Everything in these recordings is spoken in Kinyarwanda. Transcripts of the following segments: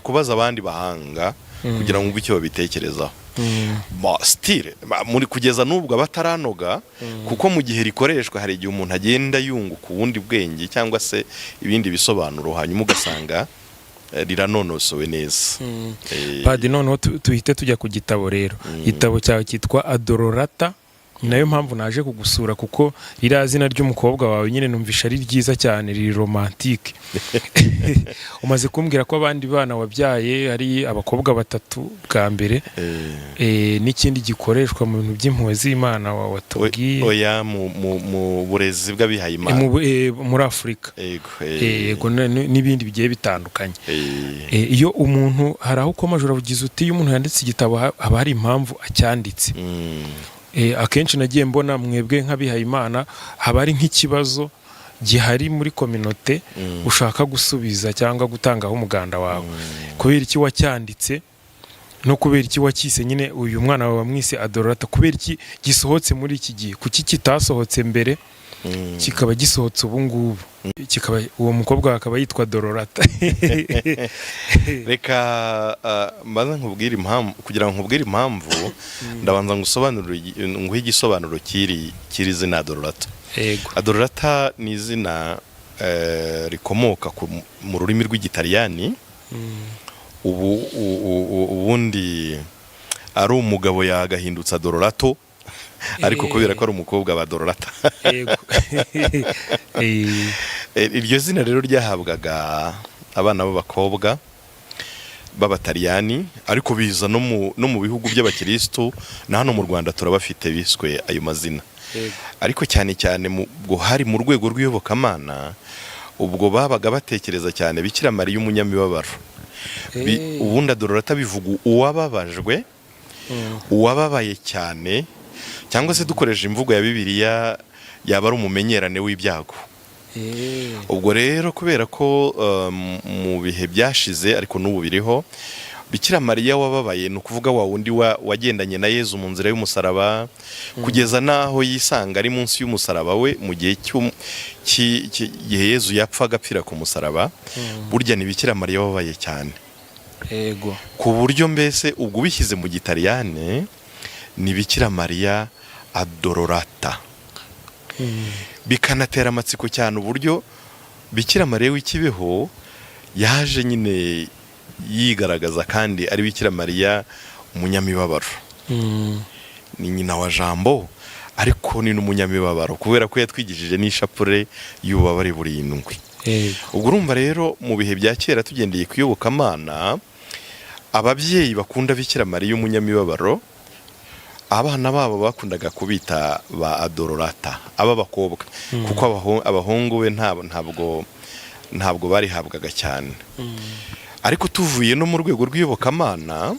kubaza abandi bahanga kugira ngo icyo babitekerezaho. Ba style muri kugeza n'ubwo abataranoga, kuko mu gihe rikoreshwa hari igihe umuntu agenda yunguka ubundi bwenge cyangwa se ibindi bisobanuro, hanyuma ugasanga riranonosowe neza. Padi, noneho tuhite tujya ku gitabo rero. Igitabo cyawe cyitwa Adororata. Ni nayo mpamvu naje kugusura, kuko ririya zina ry'umukobwa wawe nyine numvisha ari ryiza cyane, riri romantique. Umaze kumbwira ko abandi bana wabyaye ari abakobwa batatu bwa mbere, n'ikindi gikoreshwa mu bintu by'impuhwe z'Imana watubwiye. Oya, mu burezi bw'abihayimana. Muri Afurika. Yego. Yego, n'ibindi bigiye bitandukanye. Iyo umuntu, hari aho ukomeje uravugiza uti iyo umuntu yanditse igitabo haba hari impamvu acyanditse. Akenshi nagiye mbona mwebwe nk'abihayimana haba hari nk'ikibazo gihari muri communauté ushaka gusubiza cyangwa gutangaho umuganda wawe. Kubera iki wacyanditse, no kubera iki wacyise nyine uyu mwana wawe wamwise Adorata? Kubera iki gisohotse muri iki gihe? Kuki kitasohotse mbere, kikaba gisohotse ubu ngubu, kikaba uwo mukobwa akaba yitwa Dororata? Reka mbanza nkubwire impamvu. Kugira ngo nkubwire impamvu, ndabanza ngusobanurire, nguhe igisobanuro cy'iri zina Adororata. Adororata ni izina rikomoka mu rurimi rw'Igitaliyani. Ubu ubundi ari umugabo yagahindutse Adororato, ariko kubera ko ari umukobwa ba Dororata. Iryo zina rero ryahabwaga abana b'abakobwa b'Abataliyani, ariko biza no mu bihugu by'abakirisitu, na hano mu Rwanda turabafite biswe ayo mazina. Ariko cyane cyane ubwo hari mu rwego rw'iyobokamana, ubwo babaga batekereza cyane Bikira Mariya umunyamibabaro. Ubundi Adororata bivuga uwababajwe, uwababaye cyane, cyangwa se dukoresheje imvugo ya Bibiliya yaba ari umumenyerane w'ibyago. Ubwo rero kubera ko mu bihe byashize, ariko n'ubu biriho, Bikira Mariya wababaye, ni ukuvuga wa wundi wagendanye na Yezu mu nzira y'umusaraba kugeza n'aho yisanga ari munsi y'umusaraba we mu gihe gihe Yezu yapfa agapfira ku musaraba, burya ni Bikira Mariya wababaye cyane. Ku buryo mbese ubwo ubishyize mu Gitaliyane ni Bikira Mariya Adororata. Bikanatera amatsiko cyane uburyo Bikira Mariya w'Ikibeho yaje nyine yigaragaza kandi ari Bikira Mariya umunyamibabaro. Ni nyina wa Jambo, ariko ni n'umunyamibabaro kubera ko yatwigishije n'ishapure y'ububabare burindwi. Ubwo urumva rero, mu bihe bya kera, tugendeye ku iyobokamana, ababyeyi bakunda Bikira Mariya umunyamibabaro, abana babo bakundaga kubita ba Adororata, aba bakobwa, kuko abahungu be ntabwo barihabwaga cyane. Ariko tuvuye no mu rwego rw'iyobokamana,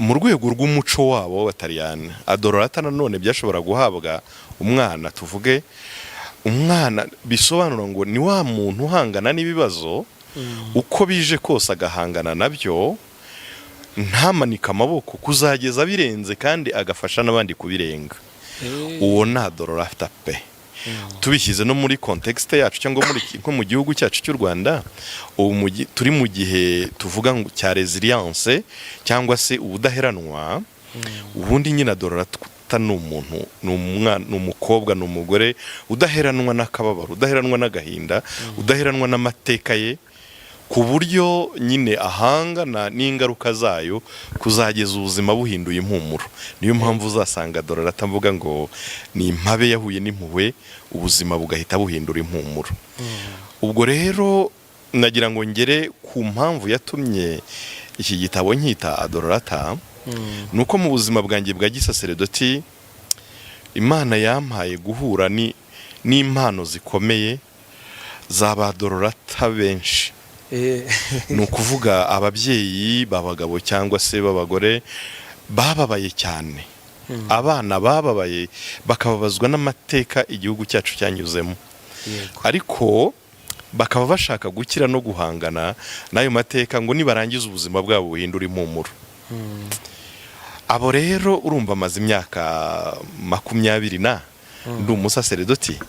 mu rwego rw'umuco wabo w'Abataliyani, Adororata nanone byashobora guhabwa umwana, tuvuge umwana, bisobanura ngo ni wa muntu uhangana n'ibibazo uko bije kose, agahangana nabyo ntamanike amaboko kuzageza birenze, kandi agafasha n'abandi kubirenga. Uwo ni Adororata pe. Tubishyize no muri contexte yacu cyangwa muri nko mu gihugu cyacu cy'u Rwanda, ubu turi mu gihe tuvuga ngo cya resilience cyangwa se ubudaheranwa. Ubundi nyine Adororata ni umuntu, ni umwana, ni umukobwa, ni umugore udaheranwa n'akababaro, udaheranwa n'agahinda, udaheranwa n'amateka ye, ku buryo nyine ahangana n'ingaruka zayo kuzageza ubuzima buhinduye impumuro. Niyo mpamvu uzasanga Adororata mvuga ngo ni impabe yahuye n'impuhwe, ubuzima bugahita buhindura impumuro. Ubwo rero nagira ngo ngere ku mpamvu yatumye iki gitabo nkita Adororata. Ni uko mu buzima bwanjye bwa gisaseredoti Imana yampaye guhura n'impano zikomeye za ba Dororata benshi. Ni ukuvuga ababyeyi b'abagabo cyangwa se b'abagore bababaye cyane, abana bababaye, bakababazwa n'amateka igihugu cyacu cyanyuzemo, ariko bakaba bashaka gukira no guhangana n'ayo mateka ngo nibarangiza ubuzima bwabo buhindura impumuro. Abo rero, urumva amaze imyaka 20 na ndi umusaseredoti.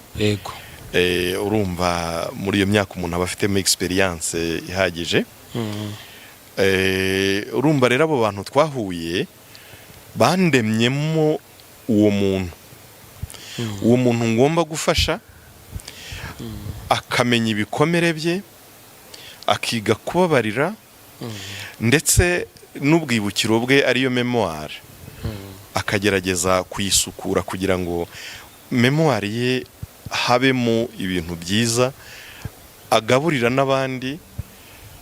Urumva muri iyo myaka umuntu aba afitemo experience ihagije. Urumva rero abo bantu twahuye bandemyemo uwo muntu, uwo muntu ngomba gufasha akamenya ibikomere bye, akiga kubabarira, ndetse n'ubwibukiro bwe, ariyo mémoire, akagerageza kuyisukura kugira ngo mémoire ye habemo ibintu byiza agaburira n'abandi,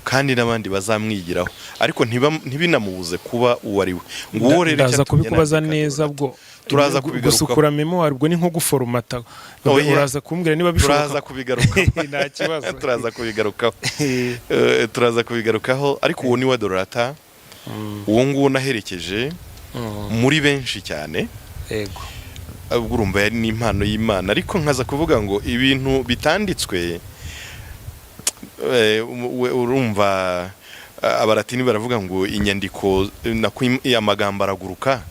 kandi n'abandi bazamwigiraho, ariko ntibinamubuze kuba uwo ari we. Nguwo rero Ndaza icyatumye kubikubaza nandika neza. Dorota. Bwo Turaza kubigarukaho. Gusukura mémoire ubwo ni nko guforomata? Oya. Uraza kumbwira niba bishoboka. Turaza kubigarukaho. Nta kibazo. Turaza kubigarukaho. Turaza kubigarukaho, ariko uwo ni we Dorota, uwo nguwo naherekeje muri benshi cyane. Ubwo urumva yari n'impano y'Imana, ariko nkaza kuvuga ngo ibintu bitanditswe, urumva, Abalatini baravuga ngo inyandiko nako amagambo araguruka,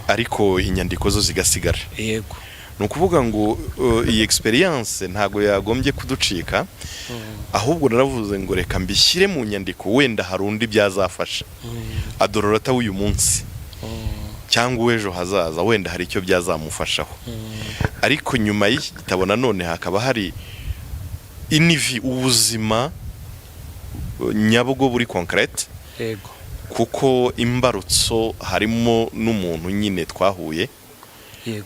ariko inyandiko zo zigasigara. Ni ukuvuga ngo iyi experience ntago yagombye kuducika, ahubwo naravuze ngo reka mbishyire mu nyandiko, wenda hari undi byazafasha, Adororata w'uyu munsi cyangwa uw'ejo hazaza, wenda hari icyo byazamufashaho. Ariko nyuma y'iki gitabo nanone hakaba hari inivi, ubuzima nyabwo buri concrete, kuko imbarutso harimo n'umuntu nyine twahuye.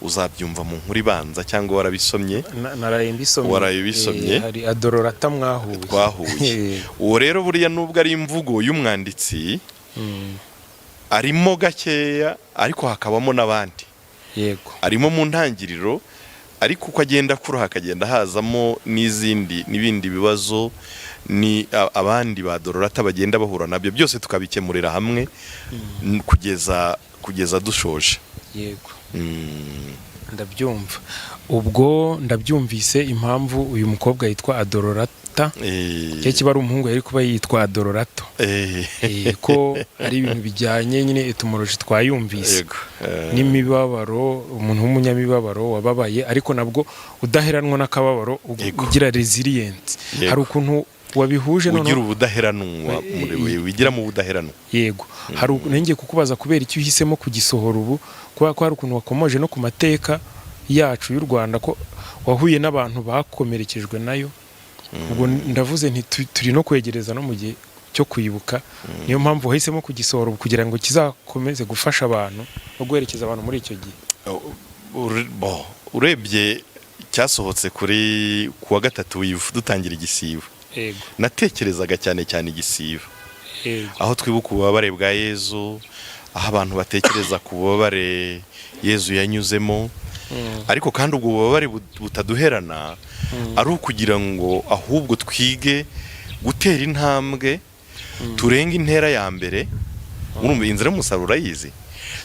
Uzabyumva mu nkuru ibanza cyangwa warabisomye. Naraye mbisomye. Waraye ubisomye. Hari Adororata mwahuye. Twahuye. Uwo rero buriya nubwo ari imvugo y'umwanditsi, arimo gakeya, ariko hakabamo n'abandi. Arimo mu ntangiriro, ariko uko agenda akura hakagenda hazamo n'izindi n'ibindi bibazo, ni abandi ba Dororata bagenda bahura nabyo, byose tukabikemurira hamwe kugeza dushoje. Ndabyumva, ubwo ndabyumvise impamvu uyu mukobwa yitwa Adororata. Cyangwa kiba ari umuhungu yari kuba yitwa Adororato. Ko ari ibintu bijyanye nyine étymologie twayumvise. N'imibabaro, umuntu w'umunyamibabaro wababaye, ariko nabwo udaheranwa n'akababaro, ugira resilience. Hari ukuntu wabihuje ugira noneho. Ubudaheranwa muri we, wigira mu budaheranwa. Yego, hari nongeye kukubaza kubera icyo uhisemo kugisohora ubu, kubera ko hari ukuntu wakomoje no ku mateka yacu y'u Rwanda, ko wahuye n'abantu bakomerekejwe nayo. Ubwo ndavuze nti turi no kwegereza no mu gihe cyo kwibuka, niyo mpamvu wahisemo kugisohora ubu, kugira ngo kizakomeze gufasha abantu no guherekeza abantu muri icyo gihe. Bo, urebye cyasohotse kuri kuwa gatatu w'ivu dutangira igisibo. Natekerezaga cyane cyane igisibo, aho twibuka ububabare bwa Yezu, aho abantu batekereza ku bubabare Yezu yanyuzemo, ariko kandi ubwo bubabare butaduherana, ari ukugira ngo ahubwo twige gutera intambwe, turenge intera ya mbere. Urumva inzira y'umusaruro urayizi.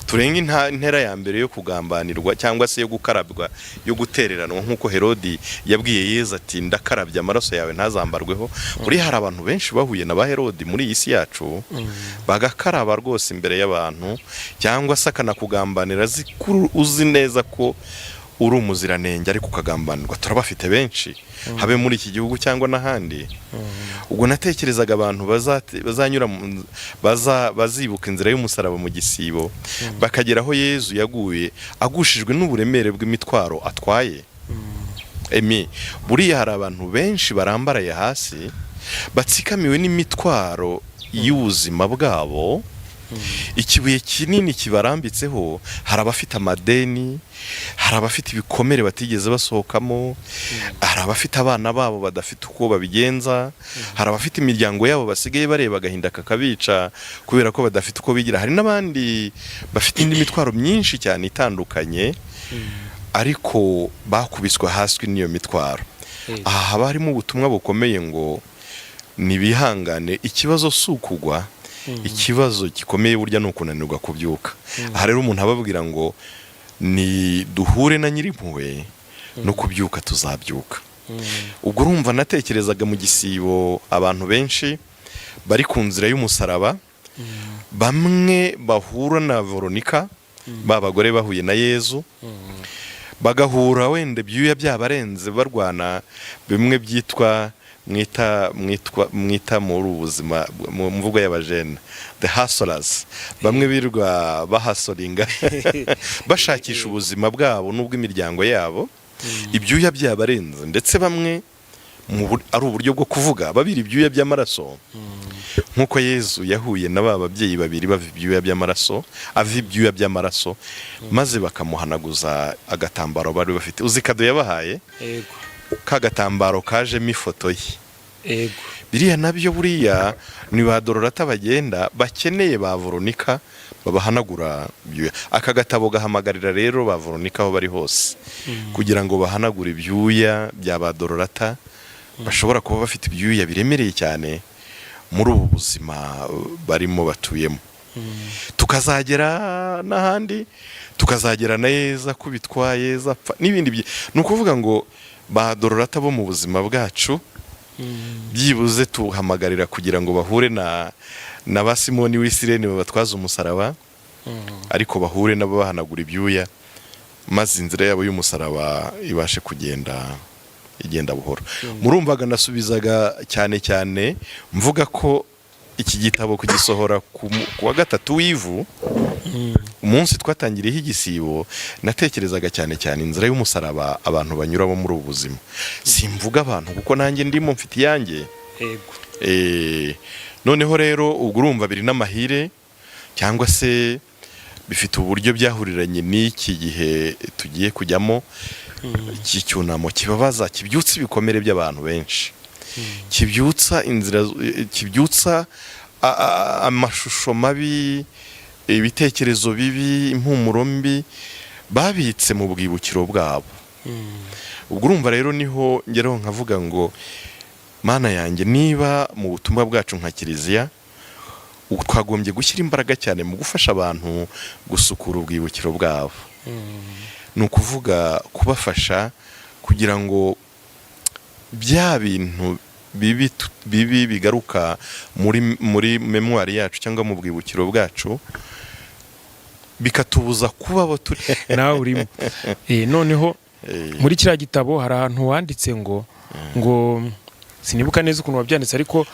Turenge intera ya mbere yo kugambanirwa cyangwa se yo gukarabwa, yo gutereranwa, nk'uko Herodi yabwiye Yezu ati: "Ndakarabye, amaraso yawe ntazambarweho." Buriya hari abantu benshi bahuye na ba Herodi muri iyi si yacu, bagakaraba rwose imbere y'abantu, cyangwa se akanakugambanira azi ko uzi neza ko uri umuziranenge, ariko ukagambanirwa. Turabafite benshi, habe muri iki gihugu cyangwa n'ahandi. Ubwo natekerezaga abantu bazanyura bazibuka inzira y'umusaraba mu gisibo, bakagera aho Yezu yaguye agushijwe n'uburemere bw'imitwaro atwaye. Emi, buriya hari abantu benshi barambaraye hasi, batsikamiwe n'imitwaro y'ubuzima bwabo, ikibuye kinini kibarambitseho. Hari abafite amadeni, hari abafite ibikomere batigeze basohokamo, hari abafite abana babo badafite uko babigenza, hari abafite imiryango yabo basigaye bareba agahinda kakabica kubera ko badafite uko bigira, hari n'abandi bafite indi mitwaro myinshi cyane itandukanye, ariko bakubiswe hasi n'iyo mitwaro. Aha haba harimo ubutumwa bukomeye ngo nibihangane, ikibazo si ukugwa, ikibazo gikomeye burya ni ukunanirwa kubyuka. Aha rero umuntu ababwira ngo ni duhure na Nyirimpuhwe, no kubyuka tuzabyuka. Ubwo urumva natekerezaga mu gisibo abantu benshi bari ku nzira y'umusaraba, bamwe bahura na Veronika, ba bagore bahuye na Yezu, bagahura wenda ibyuya byabarenze, barwana bimwe byitwa Mwita mwitwa mwita muri ubu buzima, mu mvugo y'abajene, the hustlers, bamwe birirwa bahustlinga bashakisha ubuzima bwabo n'ubw'imiryango yabo, ibyuya byabarenze, ndetse bamwe ari uburyo bwo kuvuga babira ibyuya by'amaraso, nk'uko Yezu yahuye na ba babyeyi babiri bava ibyuya by'amaraso, ava ibyuya by'amaraso, maze bakamuhanaguza agatambaro bari bafite. Uzi cadeau yabahaye? Yego. Ka gatambaro kajemo ifoto ye. Biriya nabyo buriya ni ba Dororata bagenda bakeneye ba Veronika babahanagura ibyuya. Aka gatabo gahamagarira rero ba Veronika aho bari hose kugira ngo bahanagure ibyuya bya ba Dororata bashobora kuba bafite ibyuya biremereye cyane muri ubu buzima barimo batuyemo. Tukazagera n'ahandi, tukazagera na Yezu akubitwa, Yezu apfa n'ibindi. Ni ukuvuga ngo ba Dororata bo mu buzima bwacu byibuze tuhamagarira kugira ngo bahure na ba Simoni w'Isirene babatwaza umusaraba, ariko bahure n'ababahanagura ibyuya, maze inzira yabo y'umusaraba ibashe kugenda igenda buhoro. Murumvaga nasubizaga cyane cyane mvuga ko iki gitabo kugisohora ku wa gatatu w'ivu, umunsi twatangiriyeho igisibo, natekerezaga cyane cyane inzira y'umusaraba abantu banyuramo muri ubu buzima. Simvuga abantu kuko nanjye ndimo, mfite iyanjye. Noneho rero ubwo urumva biri n'amahire, cyangwa se bifite uburyo byahuriranye n'iki gihe tugiye kujyamo iki cyunamo kibabaza, kibyutsa ibikomere by'abantu benshi, kibyutsa inzira, kibyutsa amashusho mabi, ibitekerezo bibi, impumuro mbi babitse mu bwibukiro bwabo. Ubwo urumva rero niho ngeraho nkavuga ngo: "Mana yanjye, niba mu butumwa bwacu nka kiliziya twagombye gushyira imbaraga cyane mu gufasha abantu gusukura ubwibukiro bwabo", ni ukuvuga kubafasha kugira ngo bya bintu bibi bibi bigaruka muri mémoire yacu cyangwa mu bwibukiro bwacu bikatubuza kuba abo turi. Nawe urimo. Noneho muri kiriya gitabo hari ahantu wanditse ngo sinibuka neza ukuntu wabyanditse, ariko